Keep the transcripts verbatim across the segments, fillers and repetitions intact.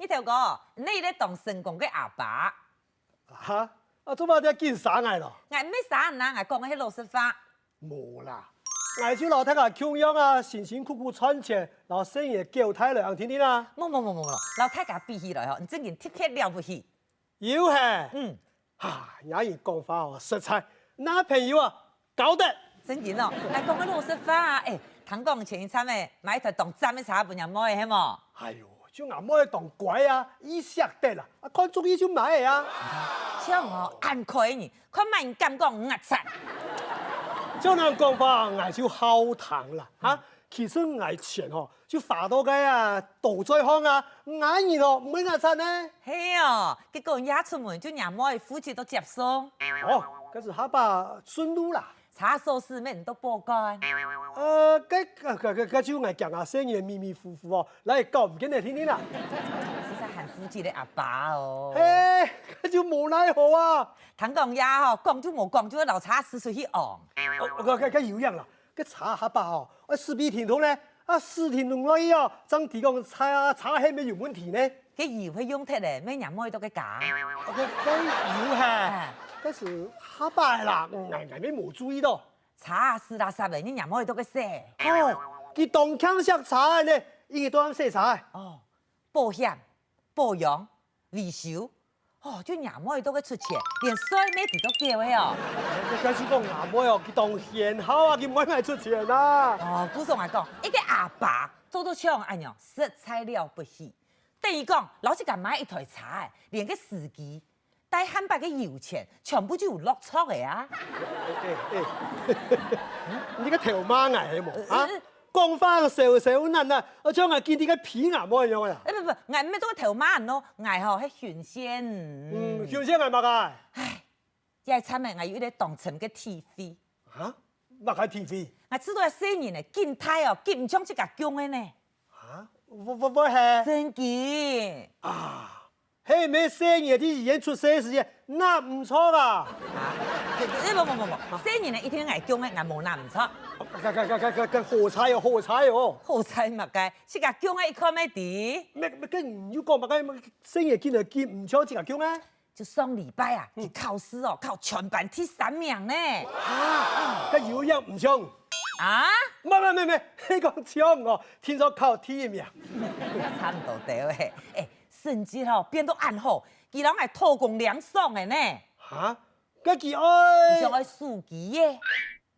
頭哥，你係當成功个阿爸。哈？啊，做麼个緊殺𠊎咯？𠊎毋係殺你啊，𠊎講个係老實話。無啦，𠊎就摎大家共樣啊，辛辛苦苦賺錢，摎細人仔教大來，恁定定啊。無無無無無，摎大家比起來吼，你正經特別了不起。有嘿。嗯。哈，若人講話哦，實在，拿朋友啊， 搞得。正經哦，𠊎講个老實話啊，欸，聽講前一站仔，買一台當讚个車分若妹仔，係無？哎喲，就吾妹當乖啊，佢惜得啦，啊，看中意就買个啊。像哦，恁開个人，看麼人敢講吾讚。照你講法，𠊎就好聽啦，哈。其實𠊎錢吼，就花到該啊，刀嘴項啊，𠊎人哦，毋會𠊎讚呢。係哦，結果若出門就若妹負責到接送。哦，該就下把順路啦。 車鎖匙乜毋都保管。呃，該該該該該就𠊎驚啊，細人迷迷糊糊哦，來搞毋見个定定啦。實在還負責个阿爸哦。嘿，該就無奈何啊。聽講呀吼，講就無講，就愛摎車駛出去哦。哦，該該該有影啦，該車下把吼，愛駛分停動呢，啊駛停動落去哦，正知講車啊車係無有問題呢。 該油會用忒咧，乜若妹到該家。該該油哈，該就下把啦，𠊎𠊎乜無注意到。車啊，屎啦圾仔，你若妹到該洗。哦，佢當慶惜車呢，一日到暗洗車。哦，保險、保養、維修，哦，就若妹到該出錢，連稅乜知到繳个哦。該就講若妹哦，佢當賢孝啊，佢毋會𠊎出錢啊。哦，故所𠊎講，一個阿爸做到像恁樣，實在了不起。 等於講，摎自家買一台車仔，連个司機、帶還揹个油錢，全部就有落著个啊！欸欸，你這個頭罵𠊎係無？啊？講話小小難啊，像𠊎今日个皮牙無樣啊！欸，毋毋，𠊎毋係做頭罵咯，𠊎吼係欣羨。嗯，欣羨𠊎麼个？唉，這站仔𠊎有一個當深个體會。啊？麼个體會？𠊎知道細人仔緊大哦，緊毋像自家降个呢。 啊？會會會係？正經。啊，係毋係細人仔在醫院出世時節，那毋著啊？啊？欸，無無無無，細人仔一定𠊎降个，𠊎無那毋著。該該該該該該好彩哦，好彩哦。好彩麼个？自家降个一看乜知。該該該你又講麼个？細人仔緊來緊毋像自家降啊？ 就上禮拜啊，佢考試哦，考全班第三名呢。啊，該有影毋像。啊？無無無無，你講像哦，聽說考第一名。差毋多兜嘿。欸，成績吼變到恁好，佢摎𠊎討功領賞个呢。哈？該佢愛，佢想愛手機仔。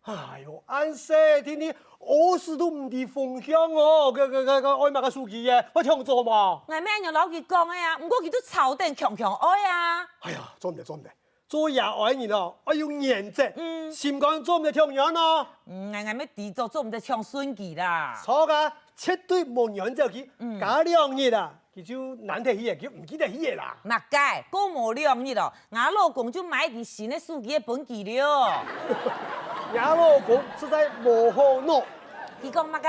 哎喲，恁細，定定屙屎都毋知方向哦！該該該該愛麼个手機仔，會搶走無？𠊎乜恁樣摎佢講个啊，毋過佢都吵等強強愛啊！哎呀，做毋得做毋得，做爺哀人哦，愛有原則，心肝做毋得搶軟哦！嗯，𠊎𠊎乜知做做毋得搶順佢啦！著啊，絕對無軟走佢，加兩日啊！ 佢就懶忒去仔，佢毋記得去仔啦。麼个？過無兩日哦，吾老公就買支新个手機仔分佢了。吾老公實在無好腦。佢講麼个？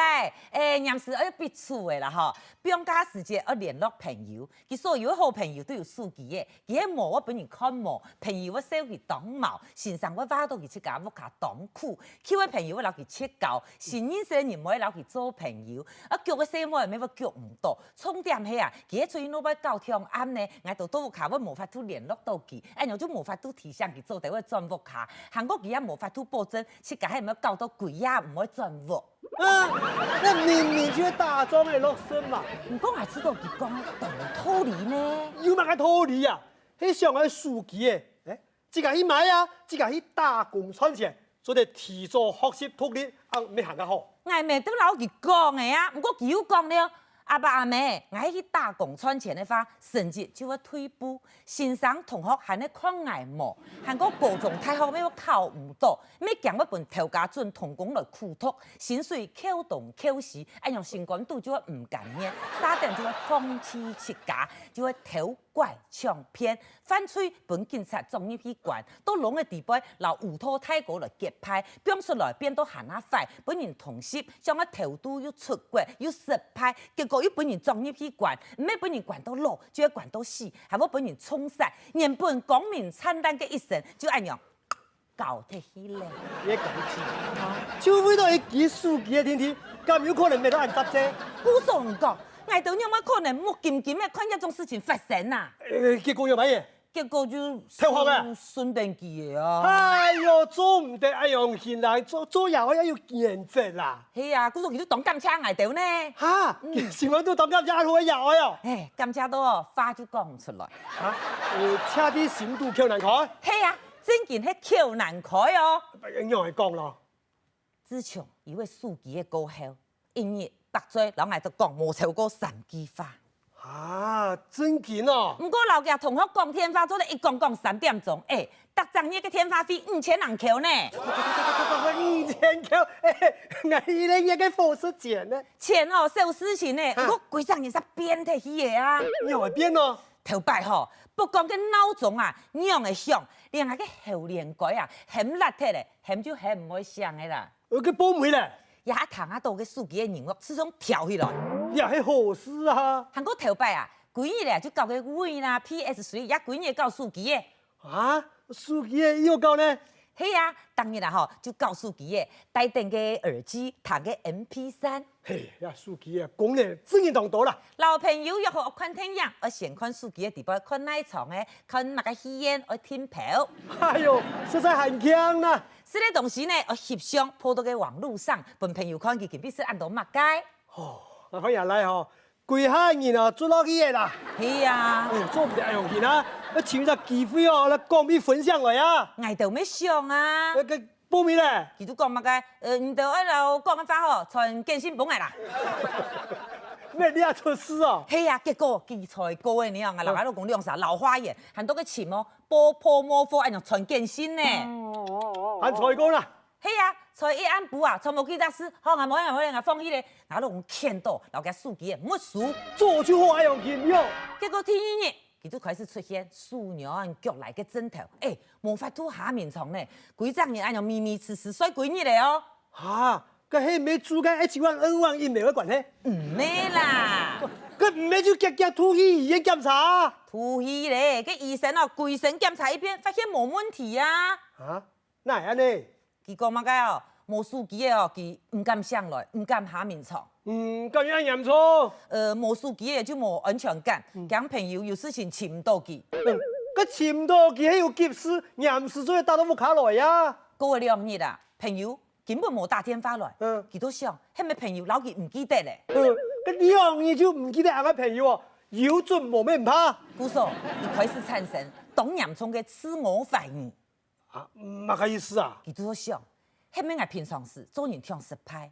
欸，黏時愛必出个啦吼，放假時節愛聯絡朋友，佢所有个好朋友都有手機仔，佢係無會分人看無，朋友會笑佢當毛，先生會話到佢自家屋下當苦，舊个朋友會摎佢絕交，新認識个人毋會摎佢做朋友，啊，逐个細妹乜會逐毋到。 重點係啊，佢係出去外背搞暢暗呢，𠊎兜到屋下會無法度聯絡到佢，恁樣就無法度提醒佢做得會轉屋下，還過佢也無法度保證自家係毋會搞到歸夜毋會轉屋。啊，該明明就係打仗个落實嘛！毋過𠊎知道佢講个當有道理呢。有麼个道理啊？係想愛手機仔，欸， 自家去買啊，自家去打工賺錢，做得提早學習獨立，恁樣乜還較好。𠊎乜都摎佢講个啊，毋過佢又講了，阿爸阿姆，𠊎係去打工賺錢个話，成績就會退步，先生同學還係看𠊎無，還過高中大學乜會考毋到，乜驚會分頭家準同工來苦讀，薪水扣東扣西，恁樣心肝肚就會毋甘願，差等就會放棄自家，就會偷 拐、搶、騙，犯罪分警察捉入去關，到籠个底背摎烏道大哥來結派，放出來變到還較壞，分人通緝，像个偷渡又出國又失敗，結果又分人捉入去關，毋係分人關到老，就係關到死，還會分人銃殺，原本光明燦爛个一生就恁樣 搞忒去了。你講起，就為到一支手機个定定，敢有可能搣到恁雜濟？故所講， ，𠊎兜仰會可能目金金个看這種事情發生啊？呃，結果仰般仔？結果就偷看啊？順等佢个啊。哎喲，做毋得恁樣行啦，做做爺哀愛有原則啦。係啊，故所佢就當感謝𠊎兜呢。哈，嗯，想愛都當感謝阿虎个爺哀哦。哎，感謝到哦，話就講毋出來。啊，呃，嗄在心肚口難開。係啊，正經係口難開哦。仰會講咯？ 自從佢位手機仔過後，一日八嘴摎𠊎兜講無超過三句話。啊，正經哦！毋過摎厥同學講電話做得一講講三點鐘，哎，逐隻月个電話費五千銀箍呢。五千箍，哎，𠊎一個月个伙食錢呢？錢哦，小事情呢，啊，毋過歸隻人煞變忒去个啊。仰會變哦？頭擺吼，不管該鬧鐘啊，仰仔響，連𠊎个喉嗹蓋啊，喊辣忒咧，喊就喊毋會響个啦。 呃，該報尾咧？這下聽啊到个手機个音樂自動調起來。這係好事啊！還過頭擺啊，歸日咧就搞个V啦、P S three，也歸日搞手機个。啊，手機个又搞呢？係啊，逐日啊吼，就搞手機个，戴等个耳機，聽个M P三。嘿，這手機个功能真經當多啦。摎朋友約好看電影，愛先看手機个底背看哪場个，看麼个戲院，愛訂票。哎喲，實在還強啦！ 食个東西呢，愛翕相，po到个網路上，分朋友看佢今晡日食恁多麼个。哦，𠊎看阿倈吼，歸下人啊，做落去个啦。係啊。哎，做毋得恁樣形啊，愛尋隻機會哦，來講分分享來啊。𠊎兜乜想啊。該該報尾咧？佢就講麼个，呃，你兜愛摎講个話吼，傳簡訊分𠊎啦。乜這出事哦？係啊，結果佢才過个呢，𠊎摎𠊎老公兩儕老花眼，還到个尋哦， 無破無貨，恁樣傳簡訊呢。還才過啦？係啊，才一暗晡啊，傳無幾隻字，好，𠊎無愛，𠊎無愛，𠊎放棄咧。𠊎老公譴到，摎厥手機仔沒收。早就好恁樣形樣。結果第二日，佢就開始出現手軟腳懶个症頭，哎，無法度下眠床呢，歸隻人恁樣迷迷痴痴睡歸日咧哦。哈， 該係毋係就該H one N one疫苗个關係？毋係啦。該毋係就遽遽渡去醫院檢查啊？渡去咧，該醫生哦，歸身檢查一遍，發現無問題啊。啊？哪會恁呢？佢講麼个哦？無手機仔哦，佢毋敢醒來，毋敢下眠床。嗯，敢有恁嚴重？呃，無手機仔就無安全感，驚朋友有事情尋毋到佢。嗯，該尋毋到佢係有急事，臨時就會打到屋下來啊。過兩日啊，朋友 根本無打電話來。嗯。佢就想，係毋係朋友摎佢毋記得咧？嗯，該兩日就毋記得𠊎个朋友哦，有準無免怕。故所，佢開始產生當嚴重个自我懷疑。啊，麼个意思啊？佢就想，係毋係𠊎平常時做人忒失敗？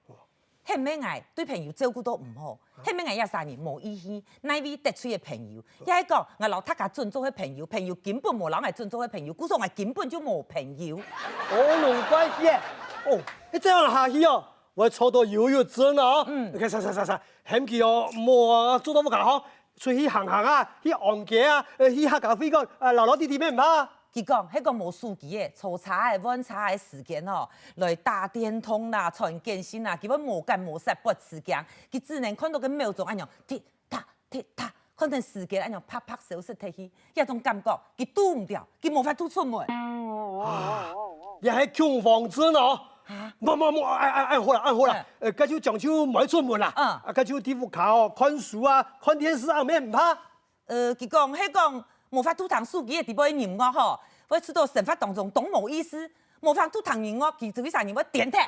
係毋係𠊎對朋友照顧到毋好？係毋係𠊎這儕人無義氣，哪位得罪个朋友？也係講，𠊎摎大家準做个朋友，朋友根本無摎𠊎準做个朋友，故所𠊎根本就無朋友。哦，有關係耶。哦，你這樣下去哦，𠊎會錯到憂鬱症啊。嗯。OK，煞煞煞煞，喊佢哦，莫啊，做到屋下吼，出去行行啊，去逛街啊，呃，去客家會館，啊，尞尞滴滴乜毋怕。佢講，係講無手機仔，坐車仔、換車仔時間吼，來打電動啦、傳簡訊啦，佢會無感無煞發痴驚，佢只能看到該秒鐘恁樣，滴 嗒滴嗒，看等時間恁樣啪啪消失忒去，這種感覺，佢堵毋著，佢無法度出門。啊，這係恐慌症哦！哈？無無無，哎哎哎，好啦哎好啦，呃，該就將就莫出門啦，啊，該就在屋下哦，看書啊，看電視啊，乜毋怕。呃，佢講係講無法度聽手機个底背个音樂吼，會出到生活當中當無意思。 無法度聽音樂，佢就會儕人會癲忒。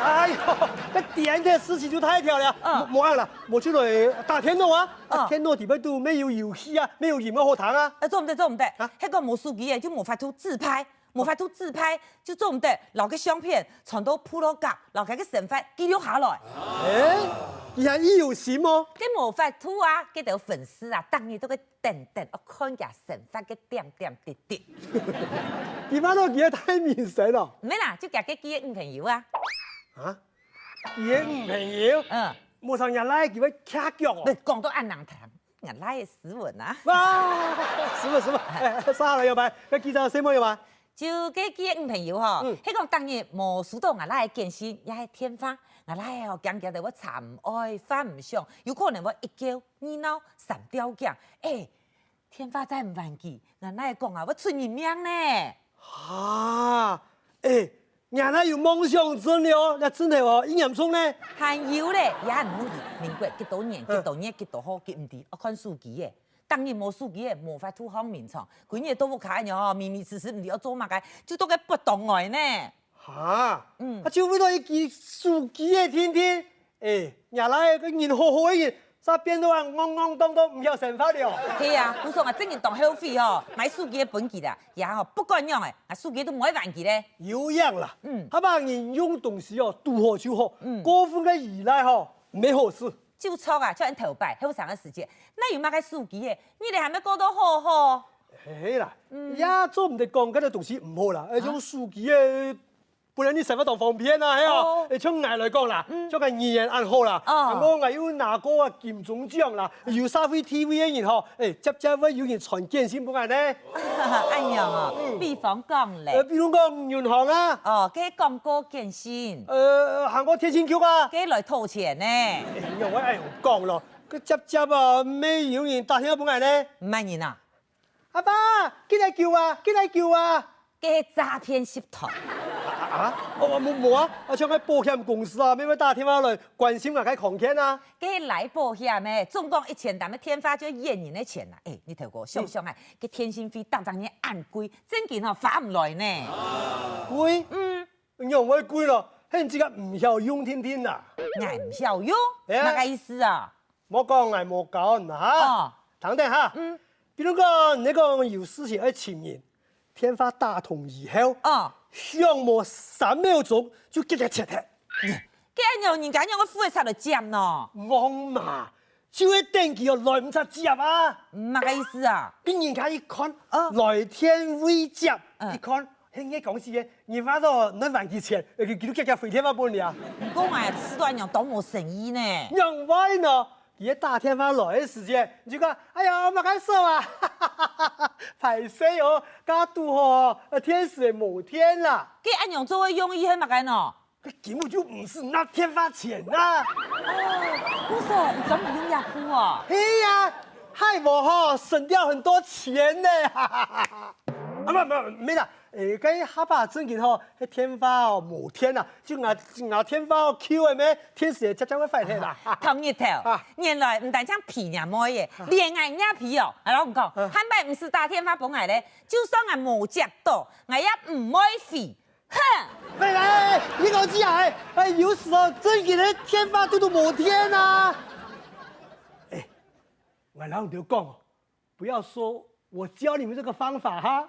哎喲，該癲忒事情就大條了。嗯。無無恁啦，無就來打電腦啊。啊，電腦底背肚乜有遊戲啊，乜有音樂好聽啊。啊，做毋得，做毋得。啊？係講無手機仔就無法度自拍，無法度自拍就做毋得，摎該相片傳到部落格，摎該个生活記錄下來。哎，你還有心哦？該無法度啊，該兜粉絲啊，逐日都會 等等，愛看厥生活个點點滴滴。佢嘛都幾个大明星哦。毋係啦，就厥个佢个女朋友啊。啊？佢个女朋友？嗯。無想𠊎倈佢會翹腳哦。毋講到恁難聽，𠊎倈个斯文啊。哇，斯文斯文，哎，哎，啥了有無？該記者細妹有無？ 就該佢个女朋友吼，嗯。係講逐日無收到𠊎倈个簡訊，也係電話，𠊎倈仔吼驚驚仔會查毋愛、翻毋上，有可能會一噭、二鬧、三吊頸。哎，電話再毋還佢，𠊎倈仔講啊，會出人命呢。哈，哎， 𠊎哪有妄想症了，這症頭哦，異嚴重呢？還有咧，也毋好提，民國幾多年、幾多月、幾多號，佢毋知，愛看手機个。當日無手機个，無法度䟘眠床，歸日到屋下恁樣哦，迷迷痴痴，毋知愛做麼个，就到該發呆呆呢。哈，嗯，啊，就為了一支手機个定定， 哎，若倈仔个人好好个人，煞變到恁戇戇當當，毋曉生活了。係啊，故所𠊎正經當後悔吼，買手機个分佢啦，也吼，不管仰仔，𠊎手機都毋會還佢咧。有影啦，嗯，下把人用東西哦，堵好就好，嗯，過分个依賴吼，毋係好事。就著啊，像𠊎頭擺後生个時節，哪有麼个手機个，日仔還毋過到好好。係啦，嗯，也做毋得講該兜東西毋好啦，哎，啊，用手機个 本來你生活當方便啊，係啊。哦，欸，像𠊎來講啦，嗯，像𠊎語言恁好啦，哦，還過𠊎又拿過啊金鐘獎啦，有社會地位个人吼，欸，輒輒會有人傳簡訊分𠊎呢。恁樣哦，嗯，比方講咧，呃，比如講銀行啊，哦，該廣告簡訊，呃，還過電信局啊，該來討錢呢。欸，仰會恁樣講咯？該輒輒啊，乜有人打電話分𠊎呢。麼人啊？阿爸，緊來救啊，緊來救啊！ 該詐騙集團。啊，啊，哦，無，無啊，啊，像該保險公司啊，乜會打電話來關心𠊎个康健啊。該來保險个，總共一千單个電話就一個人个錢啦。欸，你頭哥，想想啊，該電信費逐隻月恁貴，正經吼花毋來呢。貴？嗯，仰會貴咯？係你自家毋曉用定定啊。𠊎毋曉用？係啊。麼个意思啊？ 莫講𠊎無教你哈。哦，聽等哈。嗯，比如講，你講有事情愛尋人，電話打通以後，哦，響無三秒鐘就直接切忒。該恁樣人家仰會赴得煞來接呢？戇嘛，就係等佢哦來毋煞接啊。麼个意思啊？該人家一看，哦，來電未接，嗯，一看， 係𠊎講事个，你話到你還佢錢，佢佢都遽遽回電話分你啊。毋過𠊎試著恁樣當無誠意呢。仰會呢？佢打電話來个時節，你就講：「哎呀，麼个事啊？」「歹勢哦，該堵好哦，電視仔無電啦。」該恁樣做个用意係麼个呢？該根本就毋使拿電話錢啊！哦，故所你專門用這步哦？係啊，害我吼省掉很多錢呢！啊，毋毋毋係啦， 欸，該下把正經吼，該電話哦無電啊，就𠊎𠊎電話哦舊个咩，電視仔輒輒會壞忒啦。頭日頭，啊，原來毋單淨皮若妹仔，連𠊎若皮哦。𠊎摎你講，啊，下擺毋使打電話分𠊎咧，就算𠊎無接著，𠊎也毋會回。哼！喂喂，你講這啊，欸，有時候正經个電話堵堵無電啊。欸，𠊎摎你兜講哦，不要說我教你們這個方法哈。